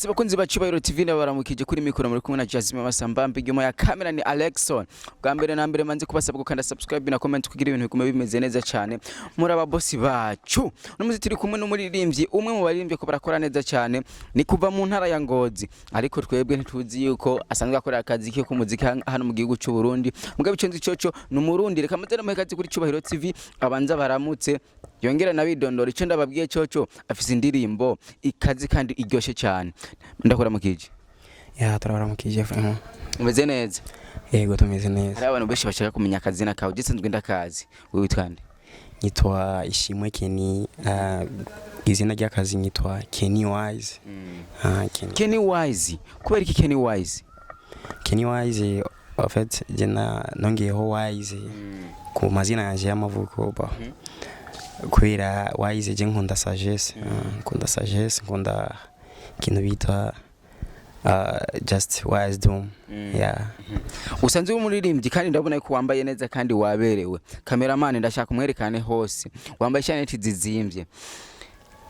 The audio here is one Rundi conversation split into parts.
Yes, bakunzi ba Cubahiro TV, ndabaramukije. Kuri mikoro muri kumwe na Jasmine Masambambi, inyuma ya kamera ni Alexon. Bwa mbere na mbere manze kubasaba gukanda subscribe na comment kugira ibintu bigume bimeze neza cyane. Muri ababosi bacu. Uno muzi turi kumwe n'umuririmbyi, umwe mu baririmbyi ko barakora neza cyane, ni kuva mu ntara ya Ngozi. Ariko twebwe ntituzi yuko asanzwe akora akazi ke k'umuziki hano mu gihugu cy'u Burundi. Mugabo ico nzi coco ni Umurundi. Reka maze namuhe kazi kuri Cubahiro TV, abanza baramutse, yongera nabidondora. Ico ndababwiye coco, afise indirimbo ikazi kandi iryoshe cyane. Ndakora mukije. Ya, turabaramukije vraiment. Umeze neza? Yego, tumeze neza. Hari abantu benshi bashaka kumenya akazina kawe. Gisanzwe ndakazi, wewe witwa nde? Nyitwa Ishimwe Kenny, izina ry'akazi nyitwa Kenny Wise. Kenny. Kenny Wise, kubera iki Kenny Wise? Kenny Wise, en fait je na nongeyeho Wise ku mazina yanje y'amavuko ba. Kubera Wise je nkunda sagesse, nkunda sagesse, nkunda ikintu bita just wisdom. Yeah. Usanzwe uri umuririmbyi kandi ndabona ko wambaye neza kandi waberewe. Cameraman, ndashaka umwerekane hose. Wambaye ishaneti zizimvye.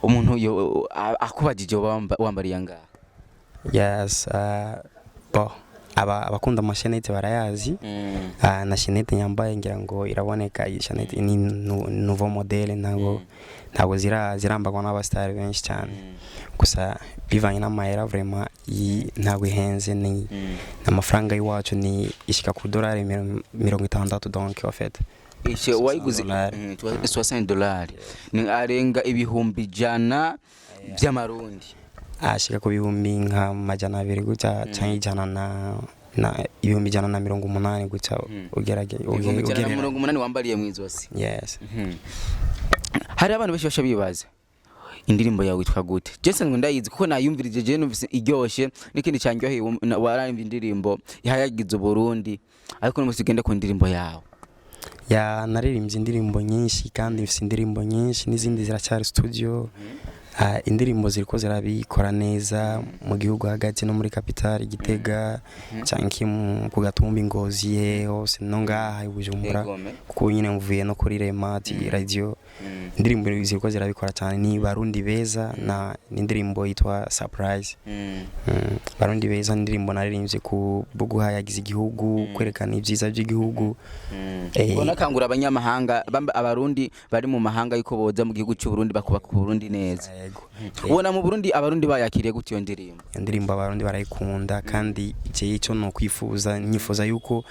Umuntu yo akubajije wambariye ngaha? Yes, bon, aba abakunda amashenete barayazi. Na chaînette nyambaye ngira ngo iraboneka. Iyi chaînette ni nouveau modèle, ntabwo zirambagwa n'abasitari benshi cyane. Gusa bivanye n'amahera, vraiment iyi ntabwo ihenze, ni amafaranga y'iwacu, ni ishika ku dolari 60, donc en fait Ishe wayiguze? Dolari. $60 ni arenga 100,000 by'amarundi. Ashika ku bihumbi nka 200 gutya, canke ijana na 180,000 gutya, ugerage ibihumbi ijana na ugereranya. mirongo umunani wambariye mu izosi. Yes. Hari abantu benshi basha bibaza indirimbo yawe witwa gute. Je nsanzwe ndayizi kuko nayumvirije, je numvise iryoshe. N'ikindi cyanryoheye, wararimbye indirimbo ihayagiza Uburundi, ariko n'umunsi ugende ku ndirimbo yawe. Ya, naririmbye indirimbo nyinshi kandi mfise indirimbo nyinshi n'izindi ziracyari studio. Indirimbo ziriko zirabikora neza mu gihugu hagati no muri capitale Gitega, canke ku Gatumba, Ngozi, he hose, no ngaha i Bujumbura. Egome. Kuko nyine mvuye no kuri Rema radio. Indirimbo ziriko zirabikora cyane ni Barundi Beza na n'indirimbo yitwa Surprise. Barundi Beza ni indirimbo naririmbye ku bwo guhayagiza igihugu, kwerekana ibyiza by'igihugu. Ubona kangura abanyamahanga, abarundi bari mu mahanga, yuko boza mu gihugu cy'u Burundi bakubaka Uburundi neza. Yego. Ubona mu Burundi abarundi bayakiriye gute iyo ndirimbo? Iyo ndirimbo abarundi barayikunda, kandi jewe icyo ni ukwifuza, nyifuza yuko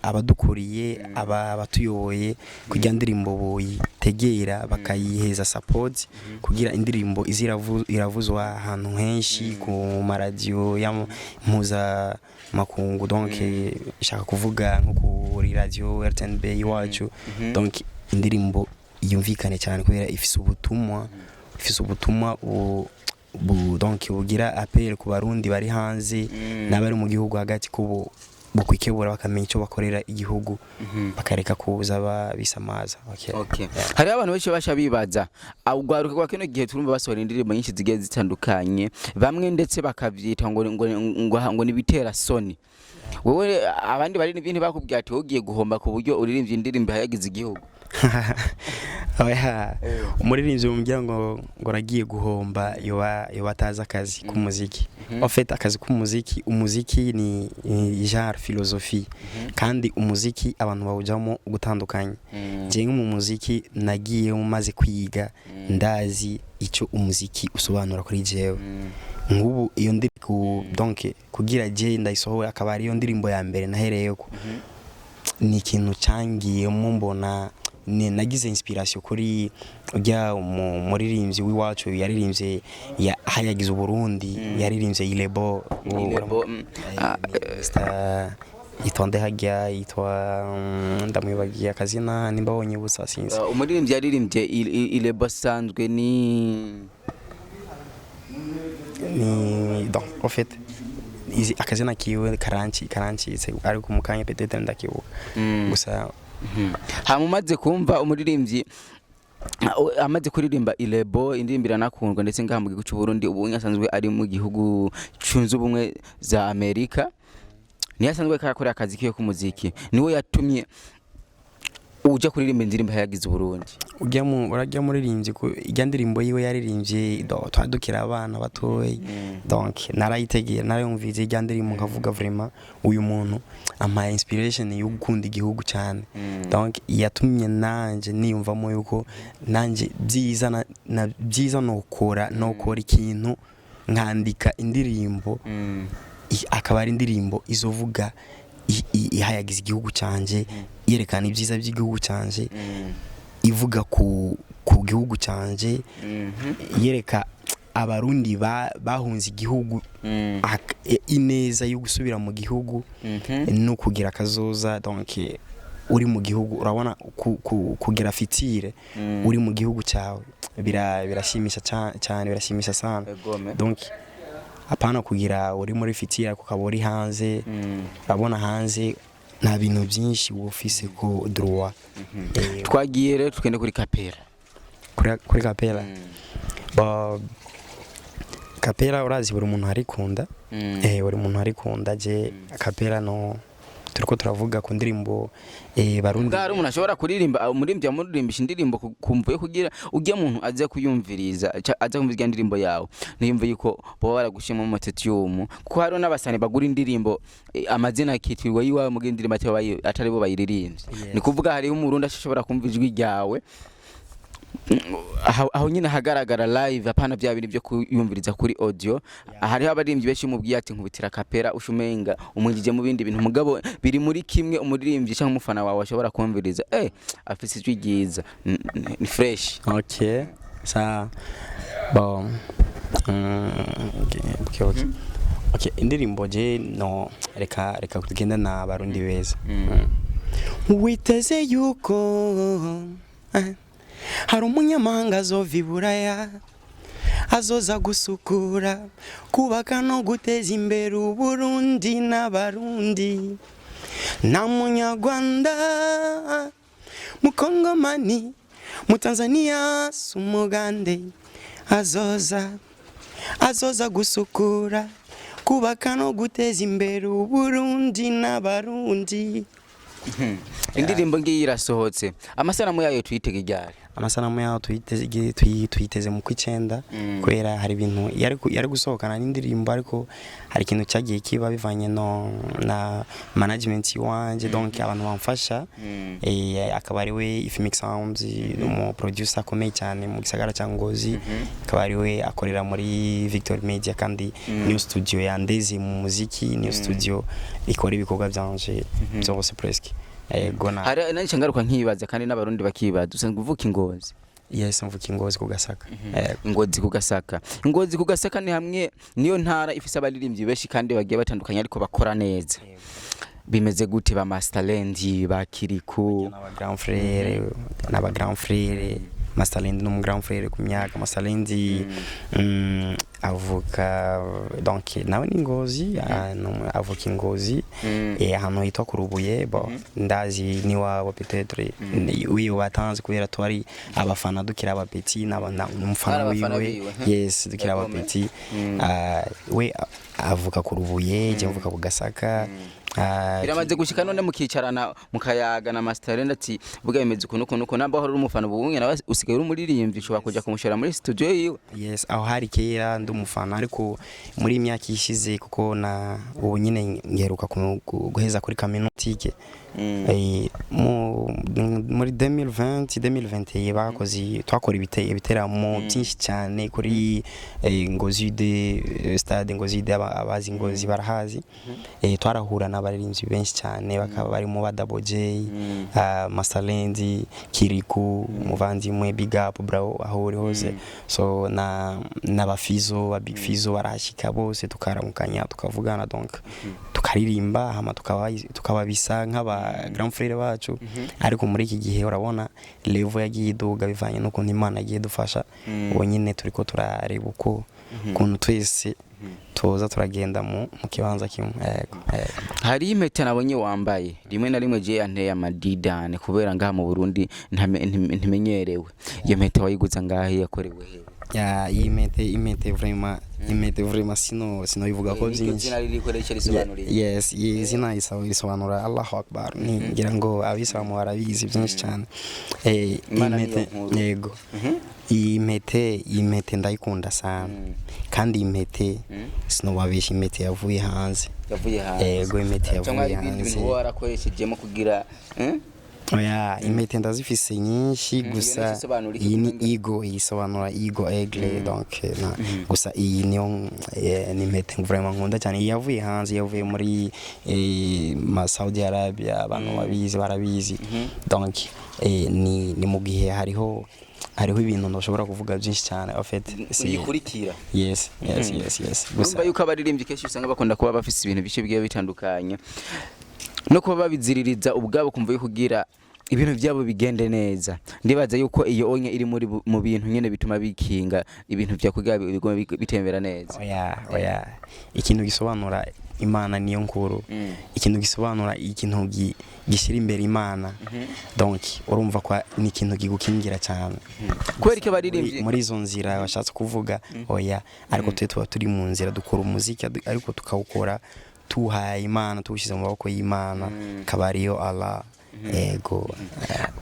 abadukuriye, abatuyoboye kugira indirimbo boyitegera bakayiheza support, kugira indirimbo ize iravuzwa ahantu henshi ku maradiyo ya mpuzamakungu. Donc ishaka kuvuga nko kuri radio RTNB iwacu. Donc indirimbo yumvikane cyane kubera ifise ubutumwa donc bugira appel ku barundi bari hanze n'abari mu gihugu hagati, ko bokwikebura bakamenya icyo bakorera igihugu, bakareka kuza bisamaza, okay. Okay. Hariho abantu benshi basha bibaza ugwaruka kwa kino gihe, turumva basohora indirimbo nyinshi zigiye zitandukanye, bamwe ndetse bakavyita ngo nibitera soni. Wewe abandi bari n'ibintu bakubwiye ati wowe ugiye guhomba ku buryo uririmbye indirimbo ihayagiza igihugu? Oya, umuririmbyi mubwira ngo aragiye guhomba yoba atazi akazi k'umuziki. En fait akazi k'umuziki, umuziki ni genre philosophie, kandi umuziki abantu bawujamo gutandukanye. Jewe mu muziki nagiye maze kwiga, ndazi icyo umuziki usobanura kuri jewe. Nk'ubu iyo ndirimbo, donc kugira je ndayisohora akaba ariyo ndirimbo ya mbere nahereyeko, ni ikintu cyangiyemo. Mbona nagize inspiration kuri ujya muririmbyi w'iwacu yaririmbye ya hayagiza Uburundi, yaririmbye Ilebo. Ilebo, Mr. yitwa Ndehagya, yitwa ndamwibagiye akazina, nimba wonyibutsa sinzi. Umuririmbyi yaririmbye Ilebo asanzwe ni Ni donc en fait izi akazina kiwe karancitse, ariko mu kanya peut-être ndakibuka gusa. Hama umaze kumva umuririmbyi amaze kuririmba Ilebo, indirimbo iranakundwa ndetse ngaha mu gihugu cy'u Burundi, ubu asanzwe ari mu gihugu cunze ubumwe za Amerika, niyo asanzwe karakora akazi kiwe k'umuziki, niwe yatumye Uja kuririmba indirimbo yagize Uburundi. Ujya mu urajya muririmbyi ku ijya ndirimbo yiwe yaririmbye twari dukiri abana batoyi, donc narayitegera, narayumvise ijya ndirimbo, nkavuga: "Vraiment, uyu muntu ampaye inspiration yo gukunda igihugu cyane." Donc yatumye nanje niyumvamo yuko nanje byiza na byiza nokora ikintu, nkandika indirimbo, akaba ari indirimbo izovuga ihayagiza igihugu cyanjye, yerekana ibyiza by'igihugu cyanjye, ivuga ku gihugu cyanjye, yereka Abarundi bahunze igihugu ineza yo gusubira mu gihugu no kugira akazoza. Donc uri mu gihugu, urabona kugira futur uri mu gihugu cyawe birashimisha cyane, birashimisha sana. Egome. Donc hapana kugira uri muri futur ariko ukaba uri hanze. Urabona hanze nta bintu byinshi uba ufise ko droit. Twagiye rero, tugende kuri kapera. Kuri kapera ba kapera, urazi buri muntu arikunda. Buri muntu arikunda. Je kapera no turiko turavuga ku ndirimbo Barundi. Bwa hari umuntu ashobora kuririmba, umuririmbyi amuririmbisha indirimbo kumva yo kugira ujya muntu aze kuyumviriza, aze kumva irya ndirimbo yawe, niyumve yuko baba baragushima mu autotune, kuko hariho n'abasani bagura indirimbo, amazina akitwirwa yiwawe mu indirimbo atari bo bayiririmbye. Ni kuvuga hariho Umurundi ashobora kumva ijwi ryawe aho nyine hagaragara live, apana bya bintu byo kuyumviriza kuri audio. Hariho abaririmbyi benshi umubwiye ati "Nkubitira kapera", ushumenga umwinjije mu bindi bintu, mugabo biri muri kimwe umuririmbyi cyangwa umufana wawe ashobora kumviriza, afise ijwi ryiza, ni fresh. Ok, ça bon, okay. Indirimbo je no reka tugende na Barundi beza. Witeze yuko hari umunyamahanga azova i Buraya azoza gusukura, kubaka no guteza imbere Uburundi n'Abarundi. Nta Munyarwanda, Mukongomani, Mutanzania, si Umugande azoza gusukura, kubaka no guteza imbere Uburundi n'Abarundi. Indirimbo ngiyi irasohotse, amasanamu yayo tuyitege ryari? Amasanamu yaho tuyiteze tuyiteze mu kw'icenda, kubera hari ibintu yari gusohokana n'indirimbo, ariko hari ikintu cyagiye kiba bivanye no na management iwanje, donc abantu bamfasha, akaba ari we Ifimic Sounds, umu producer akomeye cyane mu gisagara cya Ngozi, akaba ari we akorera muri Victor Media, kandi niyo studio yandeze mu muziki, niyo studio ikora ibikorwa byanje byose presque. Ego na Hari nanjye ngaruka nkibaza, kandi n'Abarundi bakibaza, usanzwe uvuka Ingozi? Yes, mvuka Ingozi ku Gasaka. Yego. Ingozi ku Gasaka. Ingozi ku Gasaka ni hamwe, niyo ntara ifise abaririmbyi benshi kandi bagiye batandukanye, ariko bakora neza. Bimeze gute, ba Masterland, ba Kiriku? N'aba grand frère, n'aba grand frère. Masterland ni umu grand frère ku myaka. Masterland avuka, donc nawe ni Ngozi, avuka Ingozi, ahantu hitwa Kurubuye. Bon, ndazi niwabo peut-être wiwe batanze kubera twari abafana dukiri aba petit, n'umufana Bari abafana wiwe. biwe, Yes, dukiri aba petit. Ah, we avuka Kurubuye, je mvuka ku Gasaka. Ah, Biramaze gushika none mukicarana mukayaga na Masterland ati buga bimeze ukuntu ukuntu ukuntu, namba wahora uri umufana, ubu nawe usigaye uri umuririmbyi, ushobora kuja kumushora muri studio yiwe? Yes, aho hari kera ndi umufana, ariko muri iyi myaka ishize, kuko na ubu nyine ngeruka guheza kuri kaminuza, muri 2020 2021 bakoze, twakora ibiteramo byinshi cyane kuri Ngozi de stade Ngozi de, abazi Ngozi barahazi. Twarahura n'abaririmbyi benshi cyane, bakaba barimo ba Double J, Masterland, Kiriku umuvandimwe, big up bro aho uri hose. So na n'abafizo ba Big Fizo barahashika bose, tukaramukanya, tukavugana, donc tukaririmba, hama tukababisa nk'aba grand frère bacu. Ariko muri iki gihe urabona level yagiye iduga bivanye n'ukuntu Imana yagiye idufasha. Ubu nyine turiko turareba uko ukuntu twese tuza turagenda mu kibanza kimwe. Yego. Hari impeta nabonye wambaye rimwe na rimwe, je yanteye amadidane kubera ngaha mu Burundi ntimenyerewe. Iyo mpeta wayiguza ngahe, yakorewe he? Ya, iyi mpete, impete vraiment, impete vraiment sino sino ivuga ko Niryo byinshi. zina ririko rice risobanuriye? Yes, iyi zina risobanura Allahu Akbar. Ni ngira ngo abisilamu barabizi byinshi cyane. Imana niyo impete nkuru. Yego, iyi mpete ndayikunda sana. Kandi iyi mpete, sinobabesha, impete yavuye hanze. Yavuye hanze? Yego, impete Cyangwa yavuye hari ibindi hanze. bintu wowe warakoreshejemo kugira, eh? Oya, impete ndazifise nyinshi. Iyo Gusa nayo isobanura iki iyi ni kumenga? ego, iyi isobanura ego, aigle. Donc gusa iyi niyo ni impete vraiment nkunda cyane. Iyi yavuye hanze, yavuye muri ma Saudi Arabia. Abantu babizi barabizi. Donc ni mu gihe hariho ibintu ndashobora kuvuga byinshi cyane en fait. Uyikurikira. Yes. Urumva Gusa yuko abaririmbyi kenshi usanga bakunda kuba bafise ibintu bice bigiye bitandukanye no kuba babiziririza ubwabo, kumva yuko kugira ibintu byabo bigende neza. Ndibaza yuko iyo onye iri muri mu bintu nyene bituma bikinga ibintu vya kugira bigume bitembera neza. Oya, oya, ikintu gisobanura Imana niyo nkuru. Ikintu gisobanura, ikintu gishyira imbere Imana, donc urumva ko ni ikintu kigukingira cyane. Kubera ko abaririmbyi Muri izo nzira bashatse kuvuga, oya, ariko twe tuba turi mu nzira dukora umuziki, ariko tukawukora tuhaye Imana, tuwushyize mu maboko y'Imana, akaba ariyo Allah. Yego.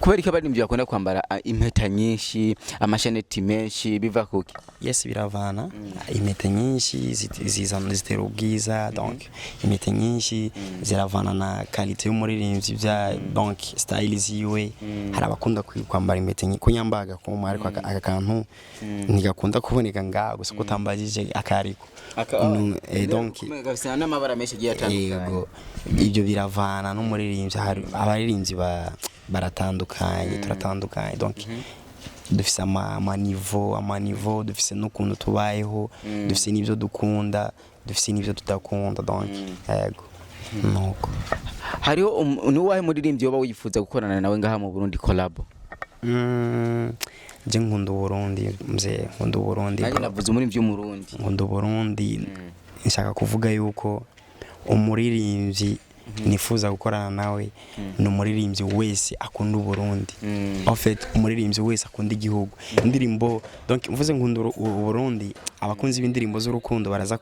Kubera ko abaririmbyi bakunda kwambara impeta nyinshi, amashaneti menshi, biva kuki? Yes, biravana. Impeta nyinshi zizana, zitera ubwiza. Donc impeta nyinshi ziravana na qualité y'umuririmbyi bya, donc style ziwe. Hari abakunda kwambara impeta nyinshi kunyambaga kuma, ariko aka kantu ntigakunda kuboneka ngaha gusa ko utambajije akariko. Donc gafise n'amabara menshi agiye atandukanye. Yego, ibyo biravana n'umuririmbyi. Hari abaririmbyi baratandukanye, turatandukanye. Donc dufise ama niveau, dufise n'ukuntu tubayeho, dufise n'ibyo dukunda, dufise n'ibyo tudakunda. Donc yego, nuko. Hariho ni uwahe muririmbyi woba wifuza gukorana nawe ngaha mu Burundi, collabo? Je nkunda Uburundi, mzee, nkunda Uburundi, Nanjye bro. navuze umuririmbyi w'Umurundi. Nkunda Uburundi. Nshaka kuvuga yuko umuririmbyi nifuza gukorana nawe ni umuririmbyi wese akunda Uburundi. En fait, umuririmbyi wese akunda igihugu, indirimbo. Donc mvuze nkunda Uburundi, abakunzi b'indirimbo z'urukundo baraza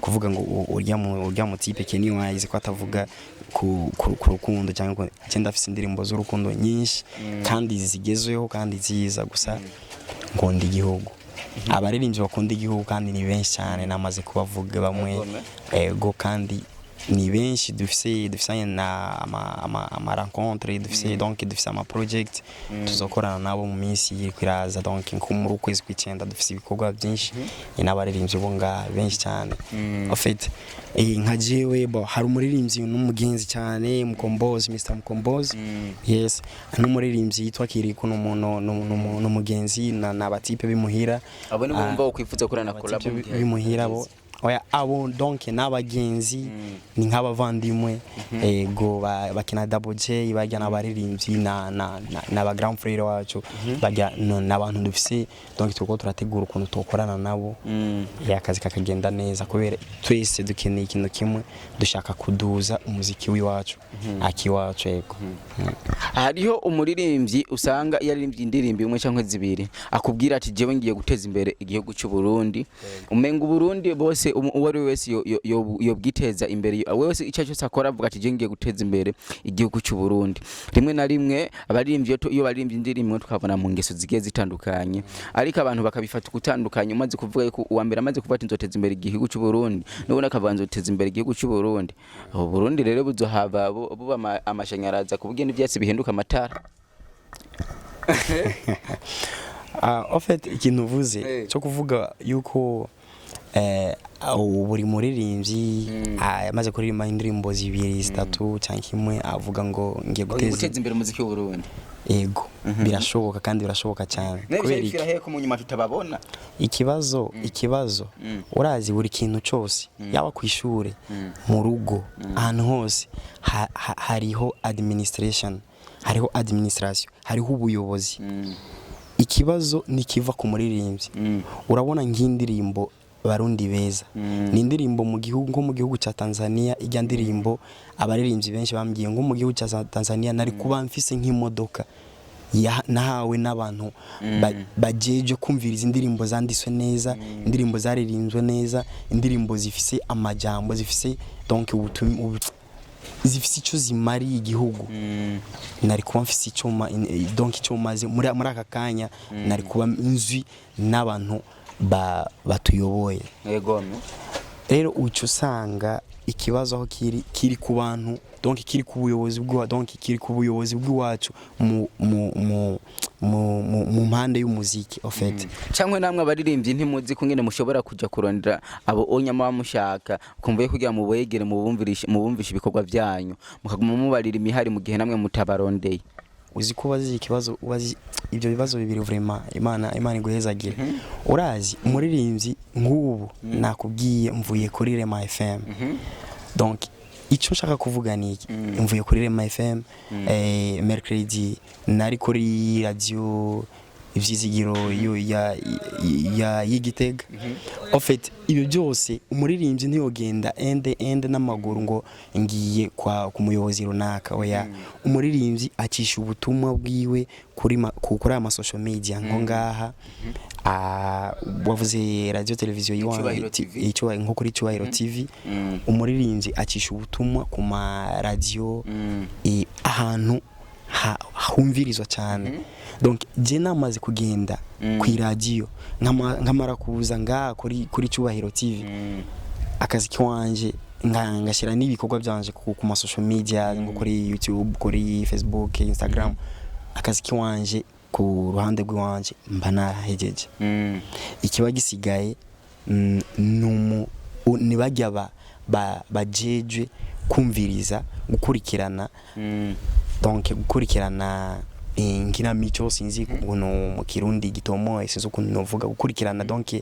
kuvuga ngo urya mu type Kenny Wise ko atavuga ku rukundo cyangwa cyenda. Afise indirimbo z'urukundo nyinshi kandi zigezweho kandi nziza. Gusa nkunda igihugu, abaririmbyi bakunda igihugu, kandi ni benshi cyane, namaze kubavuga bamwe. Ego, kandi ni benshi dufisanye na ama rencontre dufise. Donc dufise ama project tuzokorana nabo mu minsi iri kwiraza. Donc nko muri ukwezi kw'icyenda dufise ibikorwa byinshi ni n'abaririmbyi bo ngaha benshi cyane. En fait, nka jewe bo hari umuririmbyi n'umugenzi cyane, Mukombozi, Mr Mukombozi. Yes, n'umuririmbyi yitwa Kiriko, n'umugenzi na batipe bimuhira. Abo nibo bumva wokwifuza gukorana collabo mu gihe Bimuhira bo. Oya, abo donc n'abagenzi, ni nk'abavandimwe. Ego, bakina Double J, bajya n'abaririmbyi na ba grand frère wacu, bajya n'abantu dufise. Donc turiko turategura ukuntu tukorana nabo, ya akazi kakagenda neza, kubera twese dukeneye ikintu kimwe: dushaka kuduza umuziki w'iwacu, akiwacu. Yego. Hariho umuririmbyi usanga iyo aririmbye indirimbo imwe cyangwa zibiri akubwira ati: "Jewe ngiye guteza imbere igihugu cy'u Burundi." Umenga Uburundi bose, uwo ari we wese yobwiteza imbere, we wese icyo cyose akora avuga ati: "Jewe ngiye guteza imbere igihugu cy'u Burundi." Rimwe na rimwe abaririmbyi iyo baririmbye indirimbo tukabona mu ngeso zigiye zitandukanye, ariko abantu bakabifata ugutandukanye. Umaze kuvuga yuko uwa mbere amaze kuvuga ati: "Nzoteza imbere igihugu cy'u Burundi," n'ubundi akavuga: "Nzoteza imbere igihugu cy'u Burundi." Ubu Burundi rero buzohava buba amashanyarazi ku buryo n'ivyatsi bihinduka amatara. Ah, en fait, ikintu uvuze cyo kuvuga yuko buri muririmbyi amaze kuririmba indirimbo zibiri, zitatu cyangwa imwe avuga ngo ngiye guteza guteza imbere umuziki w'u Burundi. Ego, birashoboka kandi birashoboka cyane. Kubera iki? Hehe ko mu nyuma tutababona? Ikibazo, urazi, buri kintu cyose, yaba ku ishuri, mu rugo, ahantu hose hariho administration, hariho administration, hariho ubuyobozi. Ikibazo nikiva ku muririmbyi. Urabona nk'indirimbo Barundi Beza, ni indirimbo mu gihugu, nko mu gihugu cya Tanzania, ijya ndirimbo abaririmbyi benshi bambwiye ngo mu gihugu cya Tanzania nari kuba mfise nk'imodoka. Nahawe n'abantu bajeje kumviriza indirimbo zanditswe neza, indirimbo zaririmbwe neza, indirimbo zifise amajambo, zifise donc zifise icyo zimariye igihugu. Nari kuba mfise icyo donc icyo maze muri aka kanya, nari kuba nzwi n'abantu batuyoboye. Rero uca usanga ikibazo aho kiri, kiri ku bantu, donc kiri ku buyobozi bw'iwa donc kiri ku buyobozi bw'iwacu mu mpande y'umuziki en fait. Cyangwa namwe abaririmbyi ntimuzi ko ngene mushobora kuja kurondera abo onyama bamushaka kumva kugira mubegere, mubumvirishe, mubumvishe ibikorwa byanyu, mukaguma mubarira imihari mu gihe namwe mutabarondeye? Uzi ko ubazi ikibazo, ubazi ibyo bibazo bibiri, vraiment Imana iguhezagire. Urazi umuririmbyi nk'ubu nakubwiye mvuye kuri Rema FM, donc icyo nshaka kuvuga ni iki: mvuye kuri Rema FM, mercredi nari kuri radio Ivyizigiro yo ya y'Igitega. En fait, ibyo byose, umuririmbyi ntiyogenda ende ende n'amaguru ngo ngiye kwa ku muyobozi runaka, oya. Umuririmbyi acisha ubutumwa bwiwe kuri ama social media, nko ngaha wavuze radio televiziyo. Icyubahiro TV. Nko kuri Cyubahiro TV, umuririmbyi acisha ubutumwa ku ma radio, ahantu humvirizwa cyane. Donc je namaze kugenda ku iradiyo, nkamara kuza ngaha kuri Cyubahiro TV, akazi kiwanje ngashyira n'ibikorwa byanje ku ma social media, nko kuri YouTube, kuri Facebook, Instagram, akazi kiwanje ku ruhande rw'iwanje mba nahejeje. Ikiba gisigaye ni bajya bajejwe kumviriza, gukurikirana, donc gukurikirana inkinamico, sinzi ukuntu mu Kirundi gitomoye, sinzi ukuntu novuga gukurikirana, donc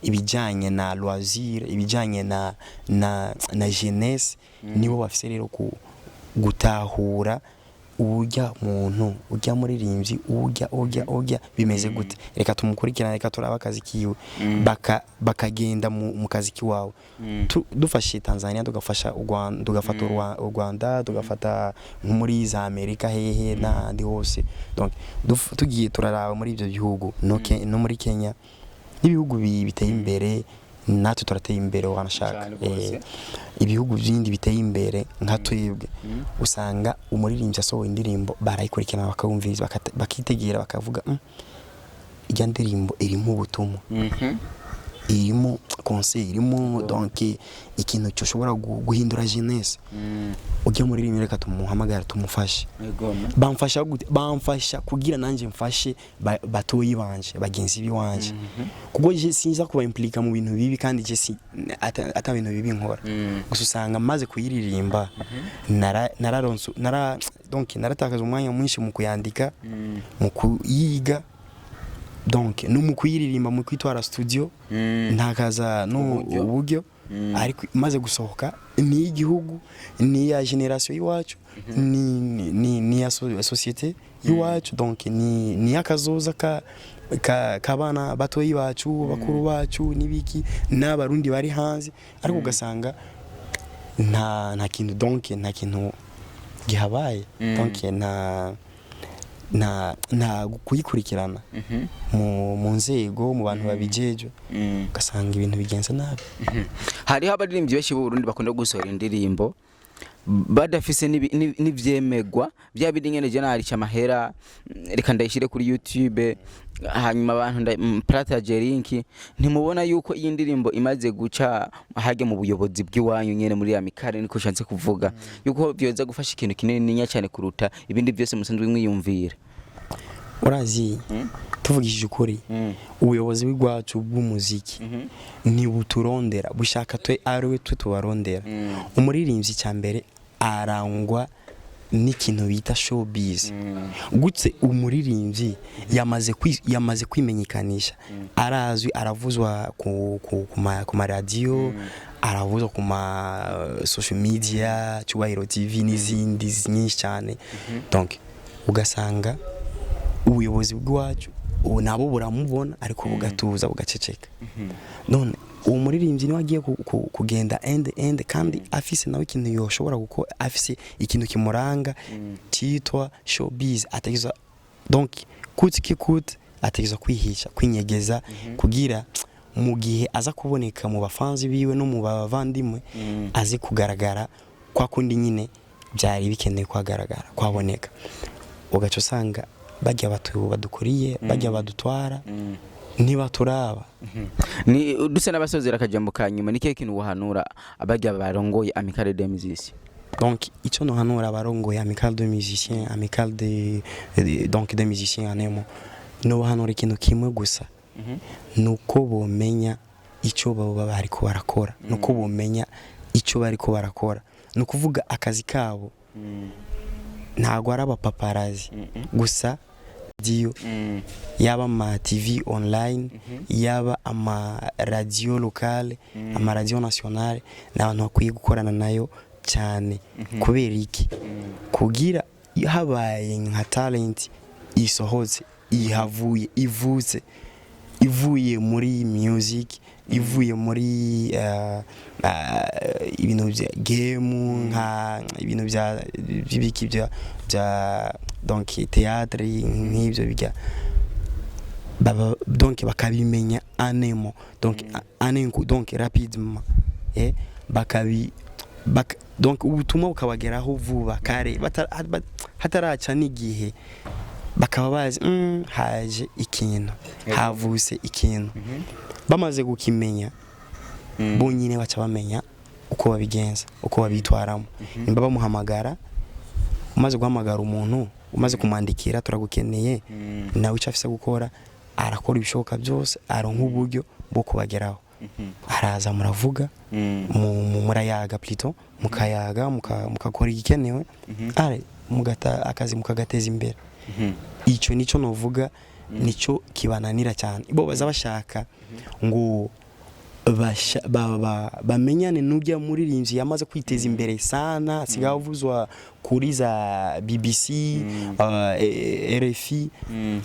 ibijyanye na loisir, ibijyanye na jeunesse, nibo bafise rero gutahura urya muntu, urya muririmbyi, urya bimeze gute, reka tumukurikirane, reka turabe akazi kiwe. Bakagenda mu kazi kiwawe. Dufashe Tanzania, tugafasha u Rwanda, tugafata u Rwanda, tugafata nko muri za Amerika, hehe n'ahandi hose, donc tugiye turaraba muri ibyo bihugu, no muri Kenya n'ibihugu biteye imbere, natwe turateye imbere wanashaka. Cyane rwose. Ibihugu bindi biteye imbere nka twebwe, usanga umuririmbyi asohoye indirimbo barayikurikirana, bakawumviriza, bakitegera, bakavuga: Ijya ndirimbo irimo ubutumwa, irimo conseil, irimo donc ikintu gishobora guhindura jeunesse. Ujya muririmbyi reka tumuhamagara tumufashe." Bamfasha gute? Bamfasha kugira nanjye mfashe batoyi banje, bagenzi biwanje, kuko je sinza kuba impliqué mu bintu bibi, kandi je si ata bintu bibi nkora. Gusa usanga maze kuyiririmba, nararonse nara donc naratakaza umwanya mwinshi mu kuyandika, mu kuyiga, donc no mu kuyiririmba, mu kwitwara studio, ntakaza no Uburyo. uburyo. Ariko imaze gusohoka ni iy'igihugu, ni iya génération y'iwacu, ni iya société y'iwacu, donc ni akazoza ka k'abana batoyi bacu, bakuru bacu n'ibiki n'Abarundi bari hanze. Ariko ugasanga nta kintu, donc nta kintu gihabaye, donc nta kuyikurikirana mu nzego, mu bantu babijejwe, ugasanga ibintu bigenze nabi. Hariho abaririmbyi benshi b'u Burundi bakunda gusohora indirimbo badafise n'ivyemegwa bya bindi nyene: je narica amahera, reka ndayishire kuri YouTube, hanyuma abantu partage link. Ntimubona yuko iyi ndirimbo imaze guca hajya mu buyobozi bw'iwanyu nyene muri amicale, niko shanse kuvuga yuko byoza gufasha ikintu kinini ninya cyane kuruta ibindi byose musanzwe mwiyumvira? Urazi, tuvugishije ukuri, ubuyobozi bw'iwacu bw'umuziki ntibuturondera, bushaka twe ari twe tubarondera. Umuririmbyi cya mbere arangwa n'ikintu bita showbiz. Gutse umuririmbyi yamaze kwimenyekanisha, arazwi, aravuzwa ku maradiyo, aravuzwa ku ma social media, Cyubahiro TV n'izindi nyinshi cyane, donc ugasanga ubuyobozi bw'iwacu ubu nabo buramubona, ariko bugatuza, bugaceceka. None uwo muririmbyi niwe agiye kugenda ende ende, kandi afise nawe ikintu yoshobora gukora, afise ikintu kimuranga cyitwa showbiz, ategerezwa Donc coûte que coûte ategerezwa kwihisha, kwinyegeza, kugira mu gihe aza kuboneka mu bafanzi biwe no mu bavandimwe, aze kugaragara kwa kundi nyine byari bikenewe kwagaragara, kwaboneka. Ugaca usanga bajya batu badukuriye, bajya badutwara, ntibaturaba. Ni dusa n'abasozera, akajambo ka nyuma, ni kihe kintu wahanura abajya barongoye Amicale des Musiciens? Donc icyo nohanura abarongoye Amicale de Musiciens, Amicale donc des musiciens anemo, nobahanura ikintu kimwe gusa, nuko bomenya icyo baba bariko barakora, nuko bomenya icyo bariko barakora. Ni ukuvuga akazi kabo ntabwo ari abapaparazzi gusa, radiyo, yaba ama TV online, yaba ama radio locale, ama radio nationale, ni abantu bakwiye gukorana nayo cyane. Kubera iki? Kugira habaye nka talent isohotse, ihavuye, ivutse, ivuye muri music, ivuye muri ibintu bya game, nka ibintu bya by'ibiki bya donc théâtre, nk'ibyo bijya baba, donc bakabimenya anemo, donc anenku, donc rapidement, bakabi donc ubutumwa bukabageraho vuba kare, hataraca n'igihe, bakaba bazi haje ikintu, havuse ikintu. Bamaze kukimenya bonyine, baca bamenya uko babigenza, uko babitwaramo. Nimba bamuhamagara, umaze guhamagara umuntu, umaze kumwandikira "Turagukeneye", nawe icyo afise gukora, arakora ibishoboka byose aronka uburyo bwo kubageraho. Araza, muravuga, murayaga, plutôt mukayaga, mukakora igikenewe, are mugata akazi, mukagateza imbere. Icyo nicyo novuga, nicyo kibananira cyane. Bo baza bashaka ngo bamenyane n'ujya muririmbyi yamaze kwiteza imbere sana, asigaye avuzwa kuri za BBC, RFI,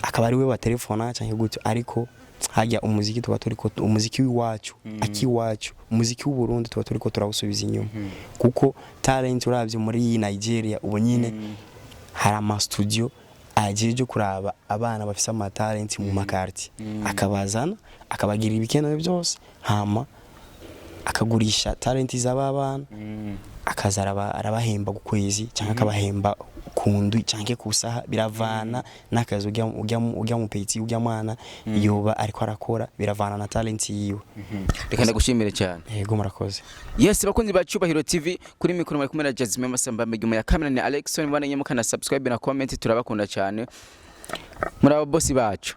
akaba ari we batelefona cyangwa gutyo. Ariko hajya umuziki tuba turiko, umuziki w'iwacu, akiwacu, umuziki w'u Burundi tuba turiko turawusubiza inyuma, kuko talent uravye muri Nigeria ubu nyine hari ama studio ajeje kuraba abana bafise ama talent mu makarti, akabazana, akabagira ibikenewe byose, hama akagurisha talent z'aba bana, akaza arabahemba ku kwezi cyangwa akabahemba ku ndwi cyangwa ku saha, biravana n'akazi ujya mu petit, ujya mwana yoba ariko arakora, biravana na talent yiwe. Reka ndagushimire cyane. Yego, murakoze. Yes, bakunzi ba Cyubahiro TV, kuri mikoro muri kumwe na Jasmine Masamba, nyuma ya kamera ni Alexon. Mubane mukana subscribe na comment, turabakunda cyane, muri abo bosi bacu.